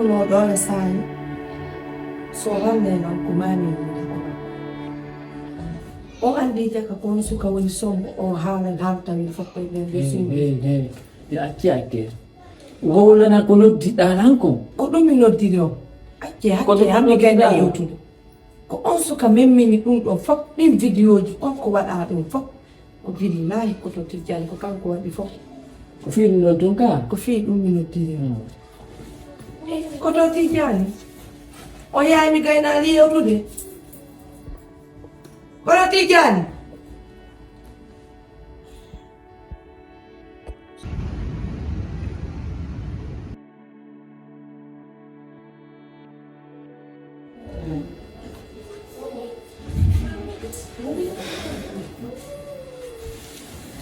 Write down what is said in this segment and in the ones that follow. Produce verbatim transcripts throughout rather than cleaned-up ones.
No ɗoole saani. So hannde noon ko maami woni ko ɗo. O anndi jaka ko on suka woni sombo, o haala, haala tawi fof koye nder nde suudu. Hey, hey, hey. Yo acce, acce. Wowlana ko noddiɗaa lan kon. Ko ɗum mi noddiri on. Acce, ko hakke, ɗum hakke noddiɗaa gayna on. Yewtude. Ko on suka memmini ɗum ɗon fof, ɗin vidéo ji, on ko waɗaa ɗum fof. Ko billaahi ko to Tijjani, ko kanko waɗi fof. Ko fii ɗum ɗon tun kaa? Ko fii ɗum mi noddiri on. Hmm. Eh, ko to Tijjani. O yaami gaynaali yewtude. Ko to Tijjani.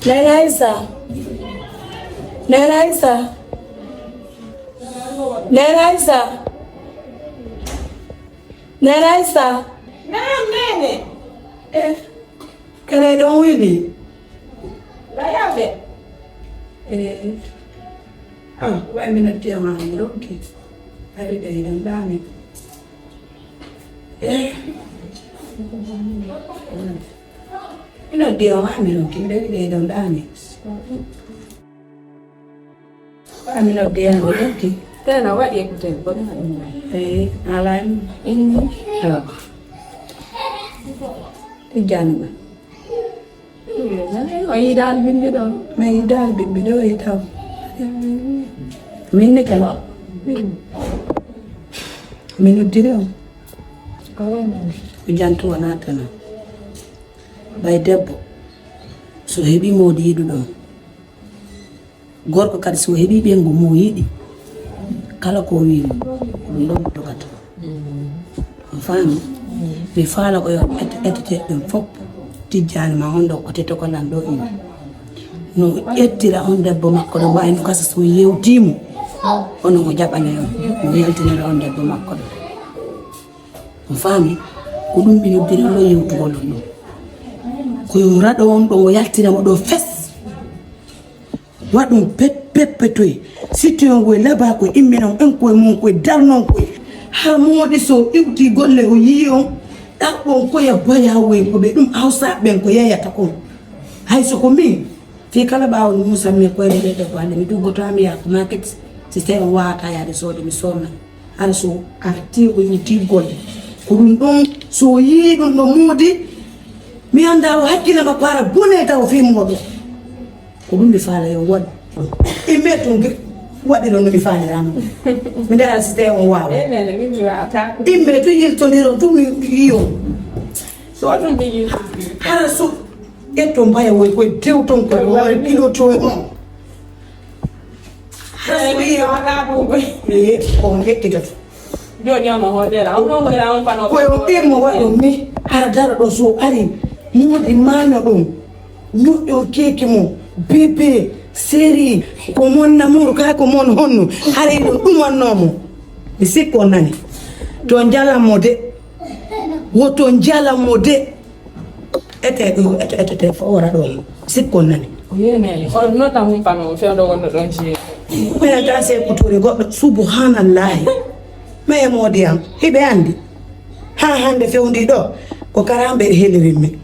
Nene Aïssa. Nene Aïssa. Nene Aïssa. Nene Aïssa. Naam, Nene. Eh. Kene ɗon weli. Layaaɓe. Eh. Ah, way mi noddi ma mi ronki. Ari ɗe ɗon ɗaami. Eh. Mi noddi ma mi ronki. Ɗe ɗe ɗon ɗaami. Amino deya mi yettii. Tena waɗi écouteur ko ɗum waɗi. Eyi, alaa. Inni. Awa. Tijjani ma. O yiidaali bimbi ɗon. Mi yiidaali bimbi ɗo e taw. Min ne kala. Mi noddiri on. Ko jantu wona tana. Ɓay debbo so heɓi moodi yiɗuɗon. Gorko kadi, so heɓii ɓeyngu mo yiɗi, kala ko o wii mo, ko ɗum ɗon dogata. On faami? Mi faala ko yo et-, etete ɓen fof, Tijjaani ma on ɗo, ko teto ko nan ɗo ina. No ettira on debbo makko ɗo, wayi no gasa so yewtii mo, onon o jaɓani on, mo yaltinira on debbo makko ɗo. On faami? Ko ɗum mi noddiri on ɗo yewtugol on ɗum. Ko yo raɗo on ɗo, o yaltina mo ɗo fes. Waɗum pet-, peppetoy. Sittoyon koye laba, koye imminon en koye mum, koye darnon koye. Haa moodi so iwti golle o yii on, ɗaɓɓon koye boyawoye ko ɓe ɗum Hawsaaɓe ɓen ko yeyata kon. Hay so ko min, fii kala ɓaawo mi musan mi koye ɓe ɓe ko hannde mi duggoto haa mi yaha ko market, si tawi on waawata yaade soode mi soodna. Hara so arti o iwti golle. Ko ɗum ɗon, so o yii ɗum ɗo moodi, mi anndaa o hakkille makko hara bone taw fii mooɗon. Ko ɗum mi faala yo waɗu. Imme tun ge-, waɗiron no mi faaliraama. Mi ndaara si tawi on waawa. Eh, nene, min mi waawata. Imme tun yiltondiron tun mi yiyon. So ɗum ɓe yiltondiri. Hara so ƴetton mbaya woy koye dewton koye hoore piloto e on. Hara so yiyon. Eh, on yettitoto. Jooɗi on no hoodera, on ɗon hoyra on fano. Koye o ɓiy mo waɗo mi, hara dara ɗo so ari, moodi maano ɗum, ñoƴƴo keeki mo, bébé, séri, ko mon namuuru, kaa ko mon honno, hara ɗum ɗum wannoo mo. Mi sikko nani. To njalan mo de, woto njalan mo de. Ete ɗo, ete, ete, ete, fo wara ɗo. Sikko nani. Ko yene, on nota hum fano, fewndo wonno ɗon jeeyi. Minen tan se kutore goɗɗo, subhanallahi. Mais moodi am, hiɓe anndi. Haa hannde fewndi ɗo, ko karamɓe e helirimmi.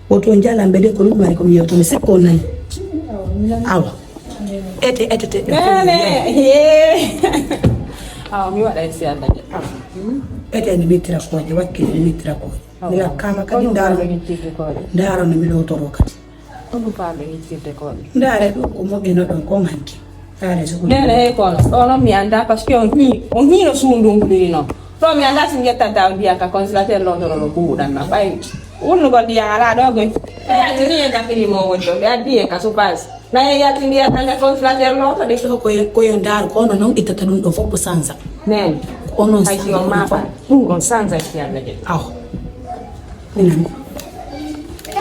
Woto njalanɓe de ko ɗum mari ko mi yewtami, sikko nani. Awa. Ete, ete, ete. Nene, yee. Awa, mi waɗa e si Allah de. Ete, mi mittira kooƴe, wakkili, mi mittira kooƴe. Awa. Mi lakkama kadi. Kono ndaaro. Ko ɗum faalo yittirde kooƴe. Ndaaro no mi lowtoro kadi. Ko ɗum faalo yittirde kooƴe. Ndaare ɗum ko moƴƴino ɗon ko manki. Ndaare so ko. Nene, hey, kono, ɗo noon mi anndaa, parce que on hii-, on hiino suundu ngu ɗiri noon. Ɗo mi anndaa si ngettanta on ndiyan ka congélateur lowtoro no buuɗan ma. Ɓay, wulnugol ndiyan alaa ɗo goy. Ɓe addi ni en dakini mo woni ɗo. Ɓe addi en ka supaas. Na en yalti ndiyan tan e congélateur lowto de. Ɗo ko yo, ko yo ndaar, kono noon ittata ɗum ɗo fof ko sansa. Nene. Ko onon hay si on sansa ɗum maafa. Fof. Ɗum on sansa si Yalla de. Aw. Minen.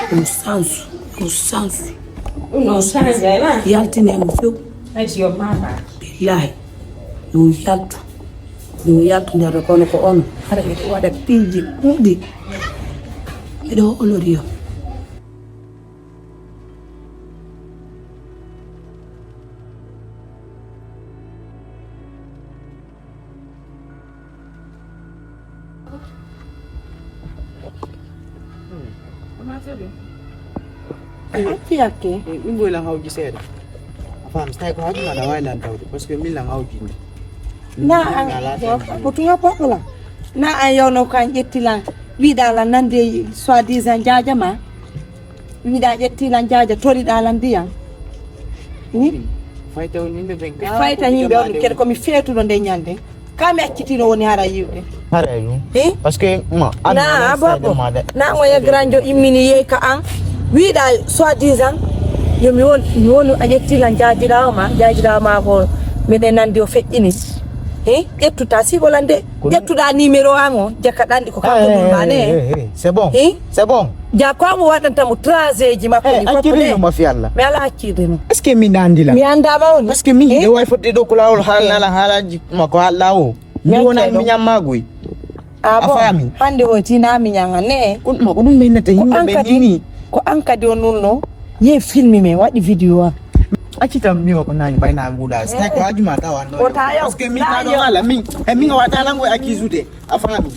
Ɗum sansu. Ɗum sansu. Ɗum on sansa, ma. Yaltine mo few. Hay si on maafa. Billahi. Ɗum yaltu. Ɗum yaltu nder kono ko on. Hara ɓe waɗa piiji ɗuuɗi. Miɗo hoolori yo. Acci hakke. Ɗum ɗo lan hawji seeɗa. A faam, so tawi ko haaju ma, aɗa waawi lan tawde, parce que min lan hawji ni. Na an, ko tuma poɗɗo lan. Na an yawno ko an ƴetti lan, wiɗa lan nande soi-disant jaaja ma. Wiɗa ƴetti lan jaaja, toriɗa lan ndiyam. Hmm? Fayta on yimɓe ɓen ka fayta yimɓe on kadi ko mi feetuɗo nde ñande. Ka mi accitino woni hara yiwde. Haray ɗum. Eh? Parce que ma, na abobo. Na mo ya granjo immini yey ka an. Wiɗa soi-disant yo mi won mi wonu a ƴetti lan jaajirawo ma, jaajirawo ma ko miɗen nandi o feƴƴini. Eh? Ƴettuta sibo lan de. Ƴettuɗa numéro am o, jaka ɗanɗi ko kanko ɗum ma ne. C'est bon. Eh? C'est bon. Ja ko mo waɗanta mo trajet ji makko ni fof ne. Accirino ma fi Allah. Mi ala accirde mo. Est-ce que mi nandi la? Mi andama on. Parce que mi e way fodde ɗo ko lawol haalnala haalaji makko haalɗa o. Mi wona mi ñammagoy. Ah bon? A faami? Hande o tina mi ñanga ne. Ko ɗum ko ɗum mennata yimɓe ɓe nini. Ko an kadi o nulno. Ye filmi me waɗi vidéo am. Acci tan mi o ko nani bayna guda. Sai ko ajuma ta wanno. Parce que mi ka ɗo ala min. E min o wata lango accusé. A faami?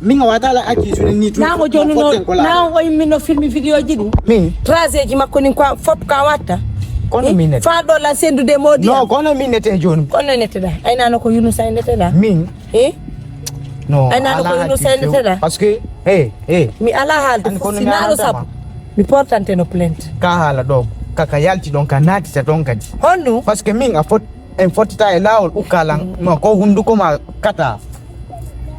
Min o wata la accusé ni tu. Nango joni no nango o yimmi no filmi vidéo ji ɗum. Min. Trajet ji makko nin ko fop ka watta. Kono min nete. Fa ɗo lan sendude modi. No kono min nete joni. Kono nete da. Ay nano ko Yunusa nete da. Min. Eh? No. Ay nano ko Yunusa nete da. Parce que eh eh. Mi ala haalde sinalo sappo. Mi portante no plainte. Ka haala ɗo kaka yalti ɗon ka naatita ɗon kadi. Honɗum? Parce que min a fot en fottita e laawol ukkalan ma ko hunduko ma kata.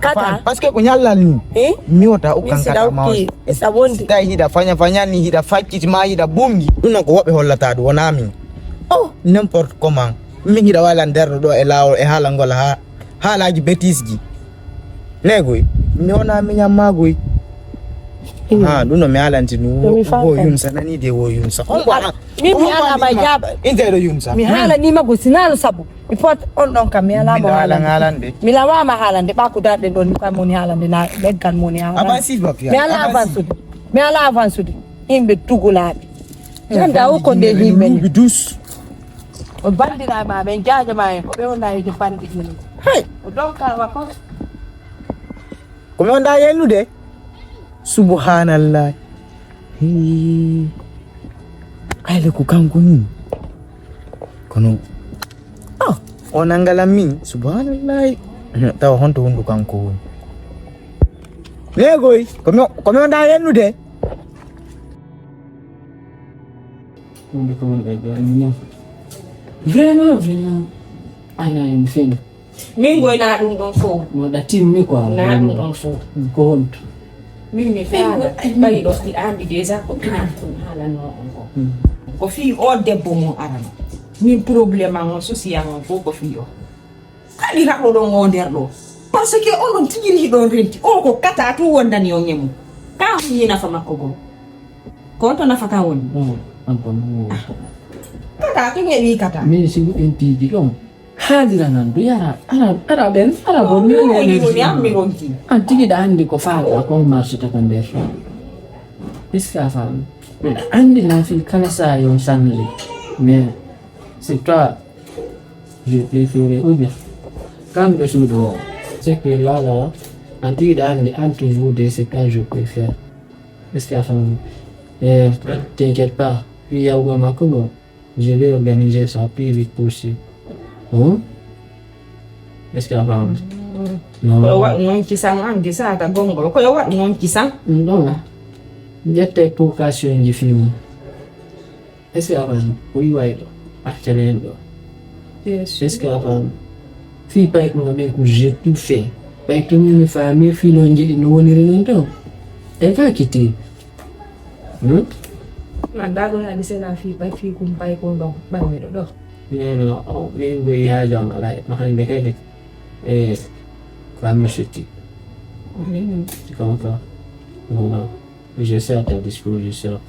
Kata. Parce que ko ñallal ni. Eh? Mi wota ukkan kata ma. Esa wondi. Tawi hiɗa faña fañani hiɗa facciti ma hiɗa bungi ɗum ko woɓɓe hollata ɗum wona min. Oh, n'importe comment. Min hiɗa wala nder ɗo e laawol e haala ngol ha haalaji betisji. Negoy mi wona miñam magoy. Ha ɗum no mi haalante ɗum wo yunsa nani de wo yunsa. Min mi alama jaaba. Inteɗo yunsa mi haalanima go sinalo sabu. Mi pot on ɗon kam mi alama haalande mi lawama haalande ɓa ko darɗe ɗon ni kam woni haalande na leggal moni haalande. Mi ala avansude mi ala avansude. Yimɓe tugulaɓe janda o ko nde yimɓe ni. O bandiraɓe ma ɓen jajama en ko ɓe wonda e bandiɗini. Hay o ɗon kawa ko. Ko mi wonda yennude. Subhanallah. Hii. Ayle ko kanko ni. Kono ah o nangalan min subhanallah. Tawa honto hundu kanko woni. Negoy ko mi wonda yennude. Hunde ko wonɗa joni non. Vraiment vraiment. Ana en fini. Min goyna ɗum ɗon fof. Moɗa timmi quoi. Na ɗum ɗon fof. Ko honto? Min mi faala ɓayi ɗo si andi déjà ko kinan ɗum haalanno on ko. Ko fii o debbo mo arano. Min problème an on social on fof ko fii o. Kadi raɗɗo ɗon o nder ɗo. Parce que onon tigi rihi ɗon renti o ko kata tu wondani on e mum. Ka hon yi nafa makko goo. Ko on to nafa kan woni. Kata to ƴeewi kata. Min si ɗum tigi ɗon. Haalira nan du yara ara ara ɓen ara bo mi woni woni am mi ronki. An tigi ɗa andi ko faala ko marché ta ko nder. Est-ce que a faami? Mbiɗa andi na fii kala saa yon sangle mais c'est toi je préféré ou bien kamɓe suudu o. C'est que lala an tigi ɗa andi an toujours de c'est toi je préfère. Est-ce que a faami? Eh, t'inquiète pas fii yawgo makko go. Je vais organiser ça plus vite possible. Hein? Est-ce que a faami? Ko yo waɗu noon kisan an gisata gonngol ko yo waɗu noon kisan. Ɗum ɗon ƴettee precaution ji fii mum. Est-ce que a faami? Ko iway ɗo accele en ɗo. Est-ce que a faami? Fii pay ko ngamen ko j'ai tout fait. Pay ko min mi faami fii no njiɗi no woniri noon ɗo. E ka kitti. Hmm? Nanda ɗum adi sena fi ɓay fi kum ɓay ko ɗo ɓay mi ɗo ɗo. Neno o min ɓe yaajam alay no hande kadi e ko ammi sutti. Comme ça non non je suis à ta disposition.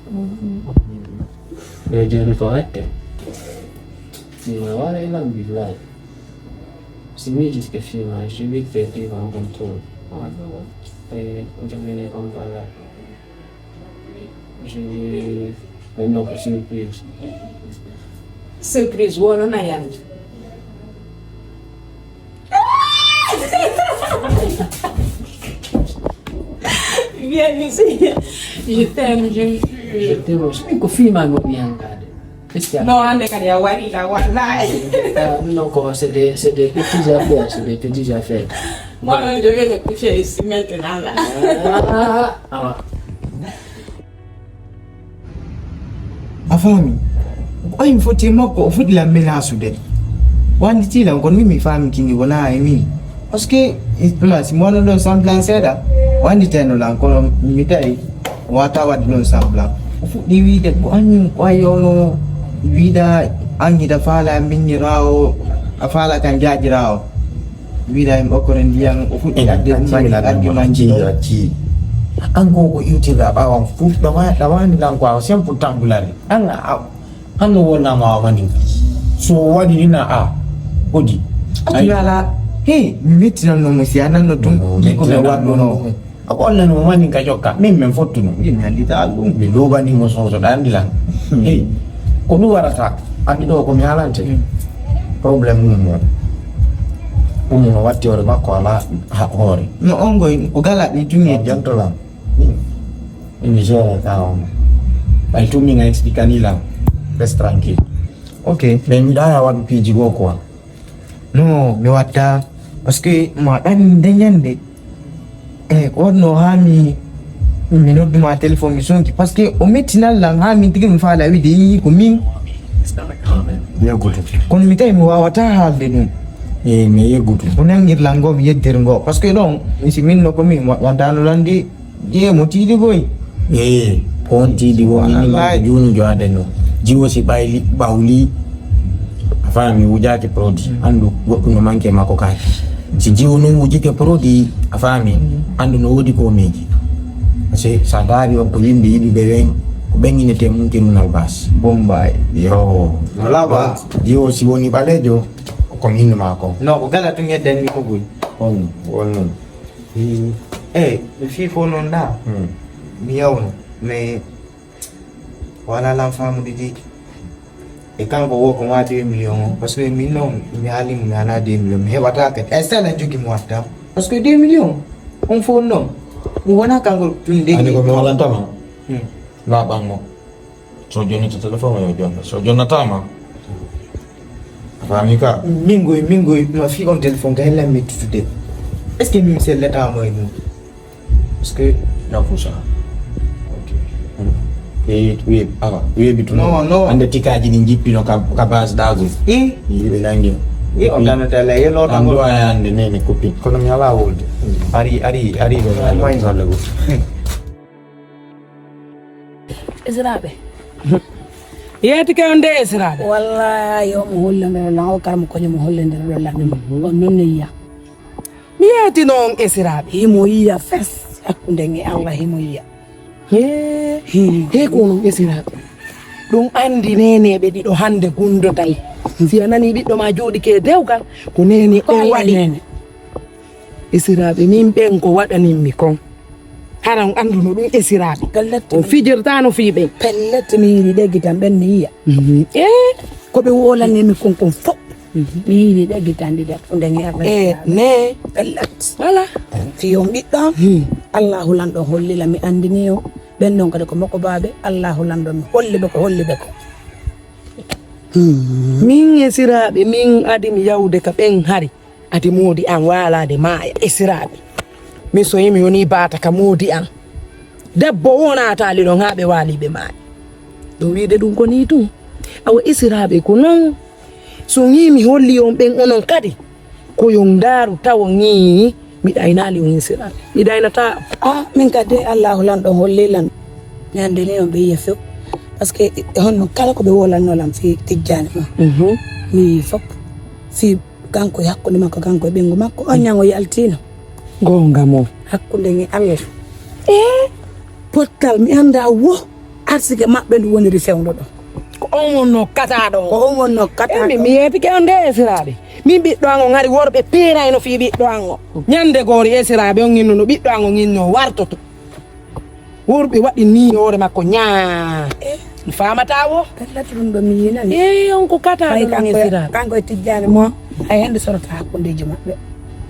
Ɓe joni ko watte. Sima wara ilam billahi. Si miijiske fima je vais faire vivre en contrôle. E jomine comme ça là. Joni ɓen ɗo ko surprise. Surprise wonana yande. Bien, ici. Je t'aime, je, je t'aime aussi. Ko fii maa mi waɗi hankaade. Est-ce que... Non, hannde kadi a warii la, wallahi. Ah, non, ko c'est des, c'est des petites affaires, c'est des petites affaires. Moi-même, je vais me coucher ici maintenant, là. Ah, ah. A faami? Ko ɓay mi foti e makko, o fuɗi lan menasude. O annditi lan, kono min mi faami kini wonaa e min. Parce que, ɗuma, si mi wano ɗon semblant seeɗa, o annditayno lan, kono mi tawi o wata waɗde ɗon semblant. O fuɗɗi wiide ko an, ko ay ono wiida an hita faala minniraawo, a faala kan jaajiraawo. Wiida en okkore ndiyan, o fuɗɗi adde ɗum mani argument ji ɗo. An ko ko iwtirɗa ɓaawan fuɗɗo ma, ɗawaani lan ko a simple tambulare. An a, an no wonnama a wani. So wani ni na a, kodi. Ay. Ala, hey, mi mettinan no mo si anan no ɗum. Ko mi waɗɗo no. Ako Allah no mani ka jokka. Min men fottuno. Min mi andita ɗum. Mi lobani mo so, so ɗa andi lan. Hmm. Hey, ko ɗum warata. Andi ɗo ko mi haalante. Hmm. Problème mum mo. Ɗum no watti hoore makko ala ha-, hoore. No on goy, o gala ɗi tumi. Janto lan. Min mi gère ka on. Ay tumi nga explique ni lan. Reste tranquille. Ok. Mais mi ɗaya waɗu piiji go quoi. No, mi watta. Parce que ma ɗan nde ñande. E, ko wonno haa mi, mi nodduma téléphone, mi sonki. Parce que o mettinal lan haa min tigi mi faala wiide, yii, ko min. Yeggude. Kono mi tawi mi waawata haalde ɗum. E, mi yeggudu. O nangir lan ngo, mi yeddir ngo. Parce que ɗon, mi si min no ko min wa-, waddano lan de, je mo tiiɗi boy. E, ko on tiiɗi woni ni ma juunu joade no. Jiwo si ɓayli, ɓawli. A faami, wujaaki produit. Mm. Anndu goɗɗum no manque makko kaake. Si jiwo non wujike produit, a faami, mm, anndu no woodi ko miiji. Parce que sa ndaari on ko yimɓe yiɗuɓe ɓen, ko ɓen innete mum ke nunal bas. Bombay. Yo. Wala ba. Jiwo si woni ɓaleejo, ko min maako. No, ko gala tun yeddan mi ko gol. On, on non. Eh, mi fii fof noon ɗa. Hmm. Mi yawno, mais wala lan faamude de. E kanko wo ko ma deux millions o, parce que min noon mi haalimo mi ala deux millions, mi heɓata kadi. Ay sala jogi mo watta. Parce que deux millions, on fof noon. Ɗum wona kanko tun de. Ani ko mi walantama? Hmm. Laɓanmo. So jonnita téléphone o, yo jonno. So jonnatama, a faami ka? Min goy, min goy, ma fi on téléphone ka hella mi tutude. Est-ce que min sellatamo e mum? Parce que non, pour ça. Ok. E, wi, awa, wi bitu. Non, non. Ande tikaji ni jippino ka, ka base dago. E? Yiɓe nangi. E, on dana tele, ye lo. An do ayande nene copine. Kono mi ala wolde. Ari, ari, ari. May. Esiraaɓe. Yeetike on de, esiraaɓe. Wallahi, yo mo hollondiro lan, o kara mo koño mo hollondiro lan. Mhm. On non ne yiya. Mi yeetino on, esiraaɓe. Himo yiya fes, hakkunde nge Allah himo yiya. He, hmm, he ko non, esiraaɓe. Ɗum andi neneɓe ɗiɗo hannde gundotay. Si a nani ɓiɗɗo ma jooɗike e dewgal, ko nene o waɗi. Nene. Esiraaɓe, min ɓen ko waɗanin mi kon. Hara on annduno ɗum, esiraaɓe. Pellet. On fijirtaano fii ɓen. Pellet, mi yiɗi ɗe gitan ɓen mi yiya. Mhm. Eh? Ko ɓe wolani mi kon kon fof. Mhm. Mi yiɗi ɗe gitan ɗiɗa. Ɗum ɗen yerde. Eh, ne. Pellet. Voilà. Fii on ɓiɗɗo am. Hmm. Allahu lanɗo hollila mi anndini on. Ɓen ɗon kadi ko makko baaɓe. Allahu lanɗo mi holli ɓe ko holli ɓe ko. Hmm. Min esiraaɓe, min adi mi yawde ka ɓen hari. Adi moodi an waalaade maaya, esiraaɓe. Min so yimi yoni baata ka moodi an. Debbo wonataali ɗon haa ɓe waali ɓe maaya. Ɗum wiide ɗum ko nii tun. Awa esiraaɓe ko non. So yimi holli on ɓen onon kadi. Ko yo ndaaru tawo ŋii mi ɗaynaali on esiraaɓe. Mi ɗaynataa. Ah, min kadi Allahu lan ɗon holli lan. Mi anndini on ɓe yiya few. Parce que honno kala ko ɓe wolanno lan fii tijjaani ma. Mhm. Mi yiyi fof. Fii Kanko e hakkunde makko, kanko e ɓeyngu makko, on ñaŋo yaltiino. Goonga mo. Hakkunde nge Allah. E pottal, mi anndaa wo arsike maɓɓe ndu woniri fewndo ɗo. Ko on wonno kataaɗo. Ko on wonno kataaɗo. E mi, mi yeetike on de, esiraaɓe. Min ɓiɗɗo an o ŋari worɓe piirayno fii ɓiɗɗo an o. Ñande goori esiraaɓe on innuno ɓiɗɗo an o inno wartoto. Worɓe waɗi nii hoore makko ñaa. Eh. Mi faamataa wo. Pellet ɗum ɗo mi yinani. Eh, on ko kata ɗo kanko e, esiraaɓe. Kanko e tijjaani mo, hay hende sorata hakkundeeji maɓɓe.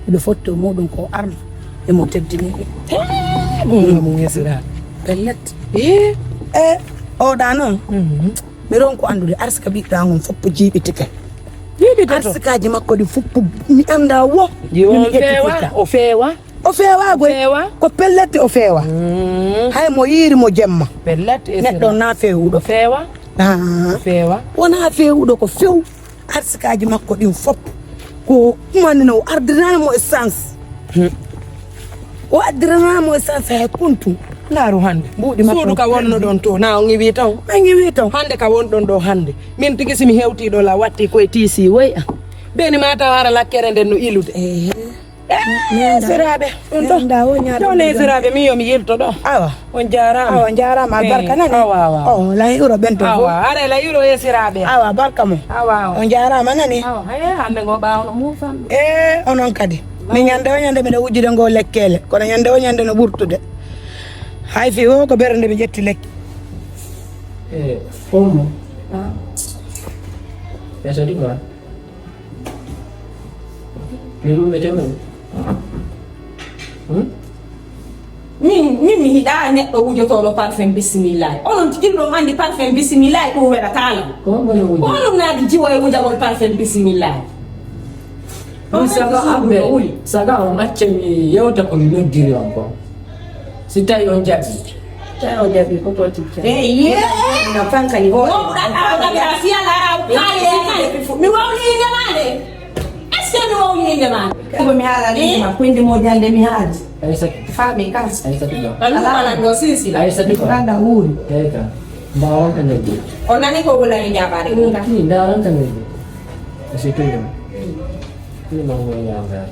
Miɗo fotti e muɗum ko arno. Emo teddini. Eh. Ɗum mo ngesira. Pellet. E, e, oɗa noon. Mi ronku anndude arsika ɓiɗɗa ngon foppo jiiɓitike. Jiiɓitoto. Arsikaaji makko ɗi foppo mi annda wo. Jiwo mi feewa, ƴettitirta. O feewa. O feewa goy. Feewa. Ko pellet o feewa. Hay mo yiiri mo jemma. Pellet e neɗɗo na feewuɗo. O feewa. Ah. O feewa. Wona feewuɗo ko few. Arsikaaji makko ɗin fop ko kumanino o ardirani mo essence. O ardirani mo essence hay kuntu. Ndaaru hannde. Mbuuɗi makko suudu ka wonno ɗon to na o ngiwi taw. A ngiwi taw. Hannde ka wonɗon ɗo hannde. Min tigi si mi hewti ɗo la watti koye tisi woy a. Beni ma taw ara lakkere nden no ilude. Eh. Eh, siraaɓe ɗum ɗo ɗone siraaɓe min yo mi yilto ɗo. Awa. On jaaraama. Awa, on jaaraama. Albarka nani. Awa, awa. O la yuro ɓen to awa. Are la yuro e siraaɓe. Awa, barka mo. Awa, awa. On jaaraama nani. Awa, hee hannde ngo ɓaawno muusan. E onon kadi. Mi ñande o ñande miɗo wujjude ngo lekkele kono ñande o ñande no ɓurtude. Hay fi o ko ɓernde mi ƴetti lekki. E omo. Ɓetadi quoi. Min ɗum ɓe temen. Min min mi yiɗa neɗɗo wujotooɗo parfum bisimillahi. Onon tigi ɗum anndi parfum bisimillahi ɗum weɗataano. Ko onon naadi jiwo e wujagol parfum bisimillahi. Ɗum saga amɓe saga on acca mi yewta ko mi noddiri on kon. Si tawi on jaɓi. Tawi on jaɓi ko to tijja. Eyi. No fankani hoore. Wonɓuɗa aw ɗaɓira fiya laraw kaye. Mi wawni inde ma nde. Est-ce que mi wawni inde ma nde? Ko mi haalani ma ko inde mo jande mi haali. Aysatu. Faami kan. Aysatu ɗo. Alaa ɗo sisi. Aysatu ɗo. Ganda wuuri. Eyi kan. Mbawan ka nder ɗo. O nani ko wulani jaɓaade ɗum ka. Ki ndaran ka nder ɗo. Aysatu ɗo. Ni mango ñaamre.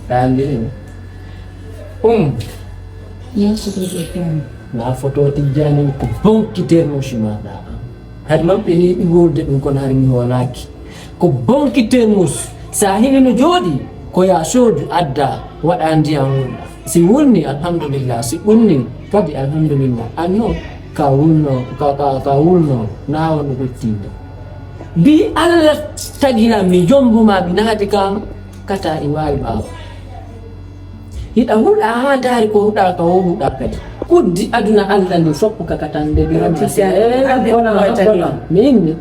Ɗa anndi ɗum? Um. Na foto tijjani ko bonki termosi maɗa. Hari man ɓe ni ɗi wolde ɗum kono hari mi hoolaaki. Ko bonki termus sa hini no jooɗi ko ya soodu adda waɗa ndiyam wulna. Si wulni alhamdulillah, si ɓunni kadi alhamdulillah. Anno ka wulno ka ka ka wulno na wonɗo ɓettinde. Mbi Allah tagiran mi jombu ma mi naati kam kata e waawi ɓaawo. Hiɗa huɗa haa ndaari ko huɗa ka o huɗa kadi. Kuddi aduna Allah ni fof ko kakatande mi wonta si.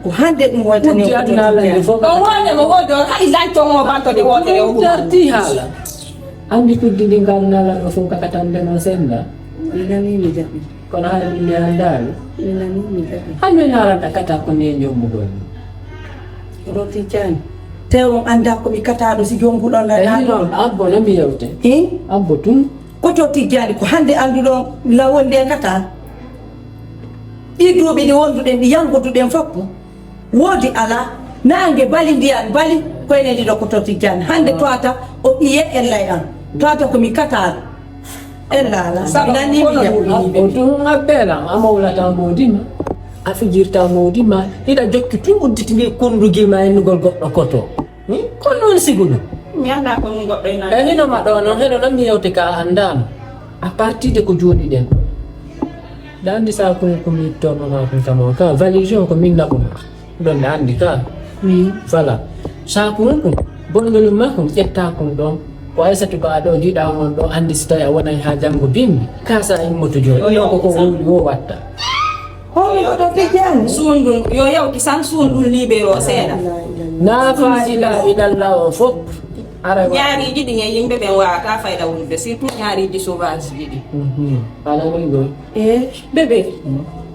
Ko hannde ɗum wonta ni. Kuddi aduna Allah ni fof. Ko wonde mo wonde on haɗi lanco mo banto de wonde o huɗa. Darti haala. Anndi kuddi ndi ngal nala ɗo fof kakatande no senda. Mi nani mi jaɓi. Kono hara min mi anndaali. Mi nani mi jaɓi. Hano en harata kata ko ne jombugol. Roti jani. Te on annda ko mi kataɗo si jombuɗon la. Eyi non abbo no mi yewte. Hi? Abbo tun. Ko to tijjani ko hannde annduɗon la wonde kata. Ɗi duuɓi ɗi wonduɗen ɗi yanguduɗen foppo. Woodi alaa, naange bali, ndiyan bali, koyne ɗiɗo ko to tijjani. Hannde toata o ɓiye ella e am. Toata ko mi kataaro. Ella alaa. Sabu nani mi jaɓi. O tun a beela, a mawlata mawdi ma. A fijirta mawdi ma. Hiɗa jokki tun udditini kundugil ma hennugol goɗɗo koto. Hmm? Ko noon sigu ɗum. Mi anndaa ko ɗum goɗɗo ina. E hino ma ɗo noon, hino noon mi yewti ka a anndaano. À partir de ko jooɗiɗen. Ɗa anndi sa ko ko mi ittorno ma ɗum kam on ka valise o ko min naɓu ma. Ɗon ɗa anndi ka. Voilà. Sa ko ɗum bonɗo ɗum ma ko ƴetta ko ɗon. Ko Aysatu ba ɗo jiɗa on ɗo anndi si tawi a wonay ha janngo bimbi. Ka sa immoto jooɗi. Yo ko ko wowli wo watta. Hono ko ɗo tijjani. Suundun yo yawti san suundun libero seeɗa. Na faayida ilallah o fof. Ara ñaariiji ɗin e yimɓe ɓen wawata fayda wulude surtout ñaariiji sauvage ji ɗi. Ala ɗum ɗo. E bébé.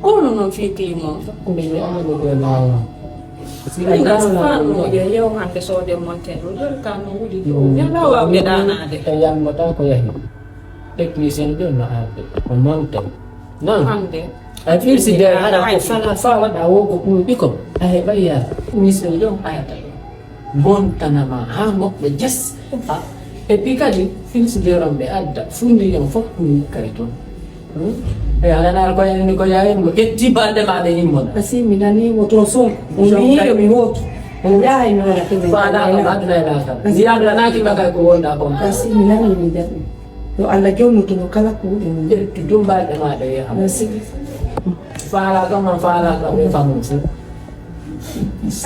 Kono noon fii climat. Ɗum ɓe ñaama ɗo ɓe laawa. Ɗum gasfaano yo yewmande soode monten ɗo ɗon ka no wuli ɗo. Yalla wawde ɗaanaade. E yalmata ko yahi. Technicien ɗo no arde ko monte non. Hande. A firsi de hara ko fala fa waɗa wo ko ɓuri ɓikon a heɓa yara. Technicien ɗo ayata ɗo montanama ha moɓɓe jes. Et puis kadi firsi de ronɓe adda fundi yon fof ɗum kadi toon. E alanara ko yani ko yayen mo ƴetti balɗe maɗa yimmoɗa. Asi mi nani mo to son o mi yiɗo mi hotu o yahay mi wona kebe. Faɗa ko aduna e lakal mi yamlanaki ma kay ko wonɗa kon. Asi mi nani mi jaɓi. Yo Allah jownutuno kala kuuɗe mum. Ƴettu dumbalɗe maɗa yeha. Merci. Faalaka ma faalaka ɓe famum fu.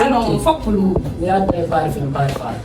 Ano fof ko luuɓi. Yadde e parfum parfum.